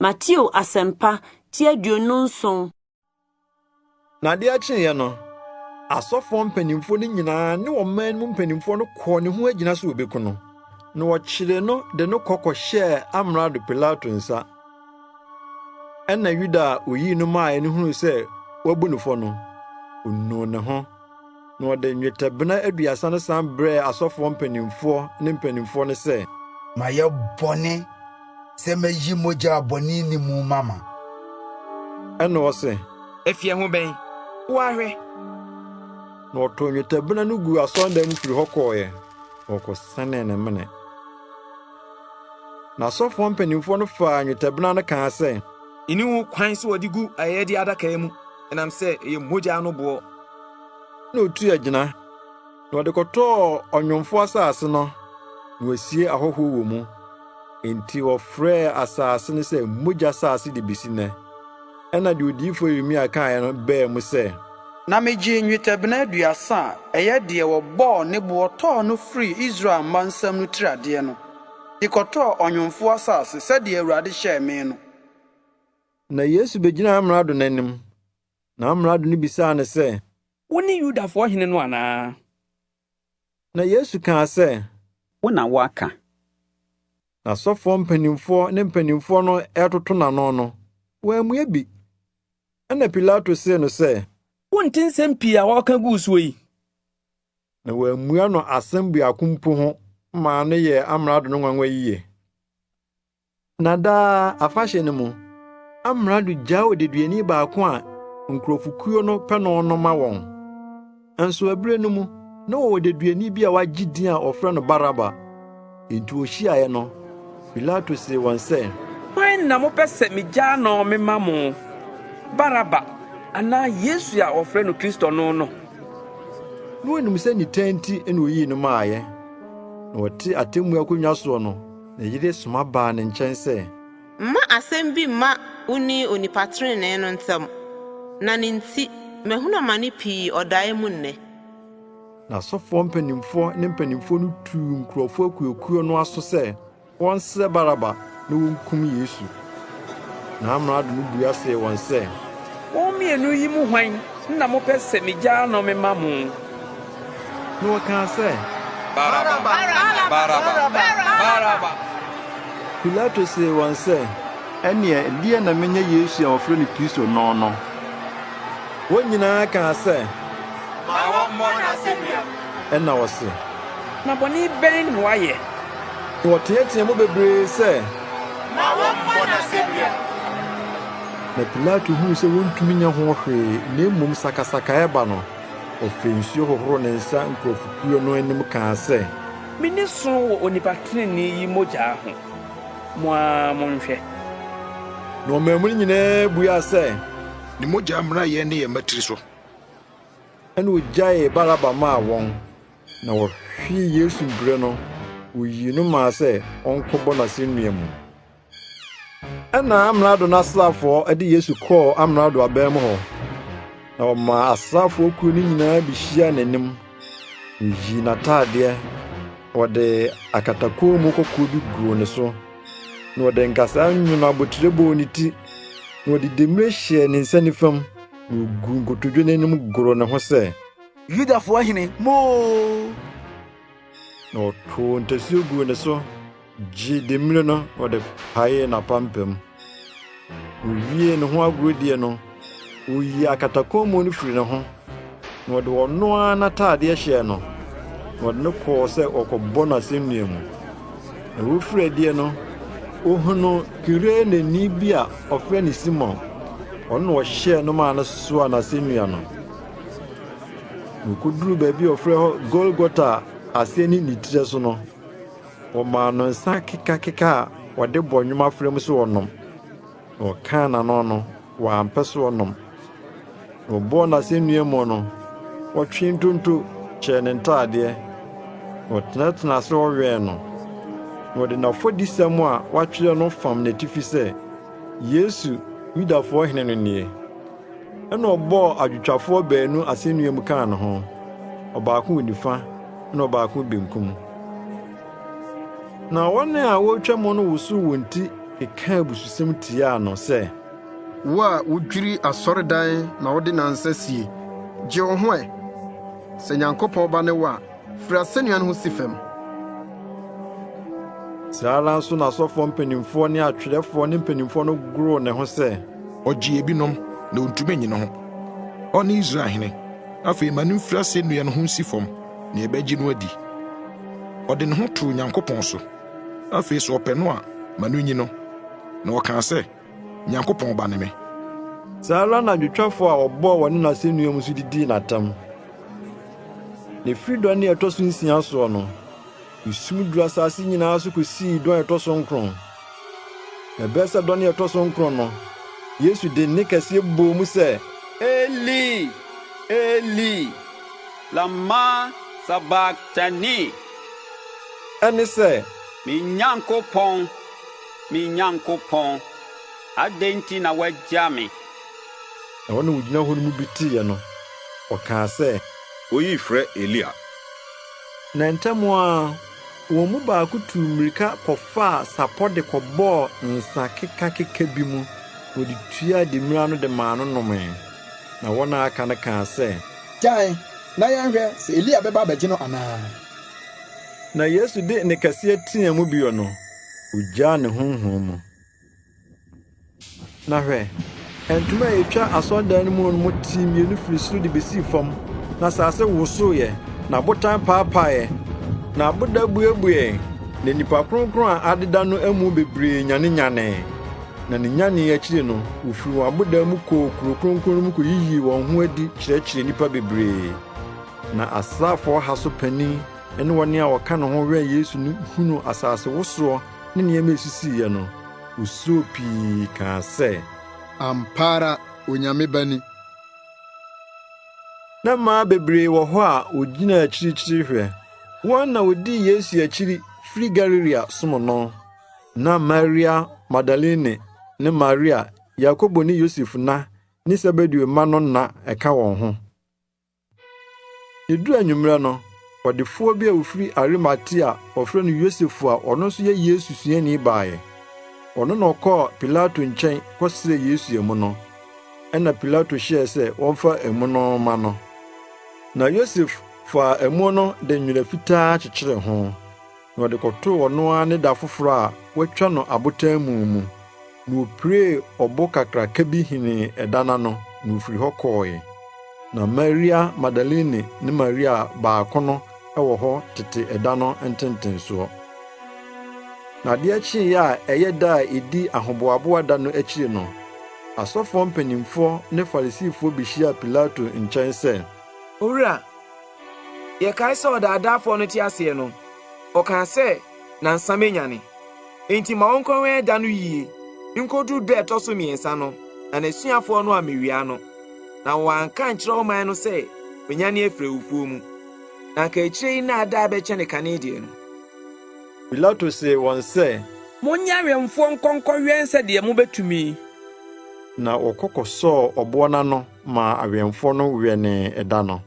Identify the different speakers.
Speaker 1: Mateo Asɛmpa, ti 27.
Speaker 2: Na adeɛ kyeeɛ no, asɔfoɔ mpanimfoɔ no nyinaa ne ɔman no mu mpanimfoɔ no kɔɔ ne ho agyina sɛ wɔbɛku no. Na wɔkyeree no de no kɔ kɔhyɛɛ amrado Pilato nsa. Ɛnna Yuda a oyii no maeɛ no hunuu sɛ wɔabu no fɔ no, onuu ne ho, na ɔde nnwetɛbena 30 no san brɛɛ asɔfoɔ mpanimfoɔ ne mpanimfoɔ no sɛ,
Speaker 3: Mayɛ bɔne sɛ mayi mogya a bɔne nni mu mama.
Speaker 2: Ɛnna ɔse,
Speaker 4: Ɛfi ɛho bɛn? Wo ara hwɛ.
Speaker 2: Na ɔtoo nnwetɛbena no guu asɔredan mu firi hɔ kɔeɛ, na ɔkɔsɛnee ne mene. Na asɔfoɔ mpanimfoɔ no faa nnwetɛbena no kaa sɛ,
Speaker 4: Enni ho kwan sɛ wɔde gu ayɛyɛde adaka mu, ɛnam sɛ ɛyɛ mogya ano boɔ.
Speaker 2: Na otuu agyina, na ɔde kɔtɔɔ ɔnwomfo asase no, na wasie ahɔho wɔ mu. Enti wɔfrɛɛ asase no sɛ Mogya Asase de besi nnɛ. Ɛnna deɛ odiyifo Yeremia kaeɛ no baa mu sɛ.
Speaker 5: Na megyee nnwetɛbena 30 a ɛyɛ deɛ wɔbɔɔ ne boɔ tɔɔ no firii Israel mma nsam no tiriadeɛ no, de kɔtɔɔ ɔnwomfoɔ asase, sɛdeɛ Awurade hyɛɛ me no.
Speaker 2: Na Yesu begyinaa amrado no anim, na amrado no bisaa no sɛ.
Speaker 6: Wone Yudafoɔ hene no anaa?
Speaker 2: Na Yesu kaa sɛ.
Speaker 7: Wo na woaka.
Speaker 2: Na asɔfoɔ mpanimfoɔ ne mpanimfoɔ no retoto n'ano no, wammua bi. Ɛnna Pilato see no sɛ.
Speaker 6: Wonte nsɛm pii a wɔreka gu wo soɔ yi?
Speaker 2: Na wammua no asɛm biako mpo ho maa no yɛɛ amrado no nwanwa yiye. Na daa afahyɛ no mu, amrado gyaa odeduani baako a nkurɔfokuo no pɛ no no ma wɔn. Nso ɛberɛ no mu, na wɔwɔ odeduani bi a wagye din a wɔfrɛ no Baraba. Enti wɔhyiaeɛ no, Pilato see wɔn sɛ,
Speaker 6: Hwan na mopɛ sɛ migyaa no mema mo, Baraba anaa Yesu a wɔfrɛ no Kristo no no?
Speaker 2: Na wɔnim sɛ nitan nti na oyii no maeɛ. Na wɔte atemmu akonnwa soɔ no, ne yere soma baa ne nkyɛn sɛ.
Speaker 8: Mma asɛm bi mma wo ne onipa trenee no ntam, na ne nti mahunu amane pii ɔdae mu nnɛ.
Speaker 2: Na asɔfoɔ mpanimfoɔ ne mpanimfoɔ no tuu nkurɔfoɔ akuakuo no aso sɛ wɔnsrɛ Baraba na wonkum Yesu. Na amrado no bua see wɔn sɛ.
Speaker 6: Wɔn mmienu yi mu hwan na mopɛ sɛ migyaa no mema mo?
Speaker 2: Na wɔkaa sɛ.
Speaker 4: Baraba! Baraba! Baraba!
Speaker 2: Pilato see wɔn sɛ, Ɛnneɛ, deɛn na menyɛ Yesu a wɔfrɛ no Kristo no no? Wɔn nyinaa kaa sɛ.
Speaker 4: Ma wɔmmɔ no asɛnnua mu!
Speaker 2: Ɛnna ɔse.
Speaker 6: Na bɔne bɛn na wayɛ?
Speaker 2: Na wɔteɛteɛɛ mu bebree sɛ.
Speaker 4: Ma wɔmmɔ no asɛnnua mu!
Speaker 2: Na Pilato huu sɛ wontumi nyɛ ho hwee, na mmom sakasaka reba no, ɔfee nsuo hohoroo ne nsa nkurɔfokuo no anim kaa sɛ.
Speaker 6: Minni so wɔ onipa trenee yi mogya ho. Mo ara monhwɛ.
Speaker 2: Na ɔman mu no nyinaa buaa sɛ.
Speaker 9: Ne mogya mmra yɛn ne yɛn mma tiri so.
Speaker 2: Ɛnna ogyaee Baraba maa wɔn, na wɔhwee Yesu mpire no, woyii no maa sɛ ɔnkɔbɔ no asennua mu. Ɛnna amrado no asraafoɔ de Yesu kɔɔ amrado aban mu hɔ, na wɔmaa asraafoɔ kuo no nyinaa behyiaa n'anim. Woyii n'ataadeɛ, na wɔde akatakɔnmu kɔkɔɔ bi guu ne so, na wɔde nkasɛɛ nwono abotire bɔɔ ne ti, na wɔde demmire hyɛɛ ne nsa nifa mu, na wɔguu nkotodwe n'anim goroo ne ho sɛ.
Speaker 3: Yudafoɔ hene, moo!
Speaker 2: Na wɔtoo ntasuo guu ne so, gyee demmire no, na wɔde paee n'apampam. Wɔwiee ne ho agorɔdie no, wɔyii akatakɔnmu no firii ne ho, na wɔde ɔno ara n'ataadeɛ hyɛɛ no, na wɔde no kɔɔ sɛ wɔkɔbɔ no asɛnnua mu. Na wɔfiri adie no, wɔhunuu Kireneni bi a wɔfrɛ no Simon, ɔno na wɔhyɛɛ no maa no soaa n'asɛnnua no. Na wɔkɔduruu baabi a wɔfrɛ hɔ Golgota a aseɛ ne Nitire so no, wɔmaa no nsa kekakeka a wɔde bɔ nnwom afra mu sɛ ɔnnom. Na ɔkaa n'ano no, wampɛ sɛ ɔnom. Na wɔbɔɔ no asɛnnua mu no, wɔtwee ntonto kyɛɛ ne ntaadeɛ, na wɔtenatenaa ase hɔ wɛn no. Na wɔde n'afɔdisɛm a wɔatwerɛ no fam n'atifi sɛ, Yesu, Yudafoɔ hene no nie. Ɛnna ɔbɔɔ adwotwafoɔ baanu asɛnnua mu kaa ne ho, ɔbaako wɔ nifa na ɔbaako wɔ benkum. Na wɔn a wɔretwa mu no wosoo wɔn ti. kekaa abususɛm tiaa no sɛ,
Speaker 7: Wo a wudwiri asɔredan na wode nnansa sie, gye wo ho ɛ! Sɛ Nyankopɔn Ba ne wo a, firi asennua no ho si fam.
Speaker 2: Saa ara nso na asɔfoɔ mpanimfoɔ ne atwerɛfoɔ ne mpanimfoɔ no goroo ne ho sɛ,
Speaker 9: Ɔgyee ebinom, na ontumi nnye ne ho. Ɔne Israel hene. Afei ma no mfiri asennua no ho nsi fam, na yɛbɛgye no adi. Ɔde ne ho too Nyankopɔn so. Afei sɛ ɔpɛ no a, ma no nyi no. Na ɔkaa sɛ, Nyankopɔn Ba ne me.
Speaker 2: Saa ara na dwotwafo a wɔbɔɔ wɔne no asennua mu nso didii no atɛm. Na ɛfiri dɔn a ɛtɔ so nsia soɔ no, esum duruu asase nyinaa so kɔsii dɔn a ɛtɔ so nkron. Na ɛbɛyɛ sɛ dɔn a ɛtɔ so nkron no, Yesu de nne kɛseɛ bɔɔ mu sɛ,
Speaker 10: Eli, Eli, lama sabaktani?
Speaker 2: Ɛne sɛ.
Speaker 10: Me Nyankopɔn, me Nyankopɔn, adɛn nti na woagya me?
Speaker 2: Na wɔn a wɔgyina hɔ no mu bi teeɛ no, wɔkaa sɛ.
Speaker 11: Oyi refrɛ Elia.
Speaker 2: Na ntɛm ara, wɔn mu baako tuu mmirika kɔfaa sapɔ de kɔbɔɔ nsã kekakeka bi mu, na ɔde tuaa demmire ano de maa no nomee. Na wɔn a aka no kaa sɛ.
Speaker 12: Gyae, na yɛnhwɛ sɛ Elia bɛba abɛgye no anaa.
Speaker 2: Na Yesu de nne kɛseɛ teaa mu bio no, ogyaa ne honhom mu. Na hwɛ, ntoma a etwa asɔredan no mu no mu tee mmienu firi soro de besii fam, na asase wosoeɛ, na abotan paapaeɛ, na aboda buebuee, na nnipa kronkron a adeda no amu bebree nyanenyanee. Na ne nyanee akyiri no, wofiri wɔn aboda mu kɔɔ kurow kronkron no mu koyiyii wɔn ho adi kyerɛkyerɛɛ nnipa bebree. Na asraafoɔ ha so panin ne wɔn a wɔka ne ho wɛn Yesu no hunuu asasewosoɔ ne nneɛma a esisiiɛ no, wosuroo pii kaa sɛ.
Speaker 7: Ampa ara Onyame Ba ni!
Speaker 2: Na mmaa bebree wɔ hɔ a wogyina akyirikyiri hwɛ. Wɔn na wodii Yesu akyiri firi Galilea som no. Na Maria Magdalene ne Maria, Yakobo ne Yosef na, ne Sebedeo mma no na ɛka wɔn ho. Eduu anwummere no, ɔdefoɔ bi a ofiri Arimatea a wɔfrɛ no Yosef a ɔno nso yɛ Yesu suani baeɛ. Ɔno na ɔkɔɔ Pilato nkyɛn kɔsrɛɛ Yesu amu no. Ɛnna Pilato hyɛɛ sɛ wɔmfa amu no mma no. Na Yosef faa amu no de nwera fitaa kyekyeree ho, na ɔde kɔtoo ɔno ara ne da foforo a wɔatwa no abotan mu mu, na opiree ɔbo kakraka bi henee ɛda no ano, na ofii hɔ kɔe. Na Maria Magdalene ne Maria baako no wɔ hɔ tete ɛda no ntentensoɔ. Na adeɛ kyeeɛ a ɛyɛ da a ɛdi ahoboaboa da no akyiri no, asɔfoɔ mpanimfoɔ ne Farisifoɔ behyiaa Pilato nkyɛn sɛ.
Speaker 4: Owura, yɛkae sɛ ɔdaadaafoɔ no te aseɛ no, ɔkaa sɛ, 'Nnansa mɛnyane. Enti ma wɔnkɔwɛn da no yie nkɔduru da a ɛtɔ so mmiɛnsa no, na n'asuafoɔ no ammɛwia no, na wɔanka ankyerɛ ɔman no sɛ wanyane afiri awufoɔ mu. Na anka akyire yi nnaadaa bɛkyɛne kane deɛ no.
Speaker 2: Pilato see wɔn sɛ.
Speaker 6: Monyɛ awɛmfoɔ nkɔ nkɔwɛn sɛdeɛ mobɛtumi.
Speaker 2: Na wɔkɔ kɔsɔɔ ɔboɔ no ano maa awɛmfoɔ no wɛnee ɛda no.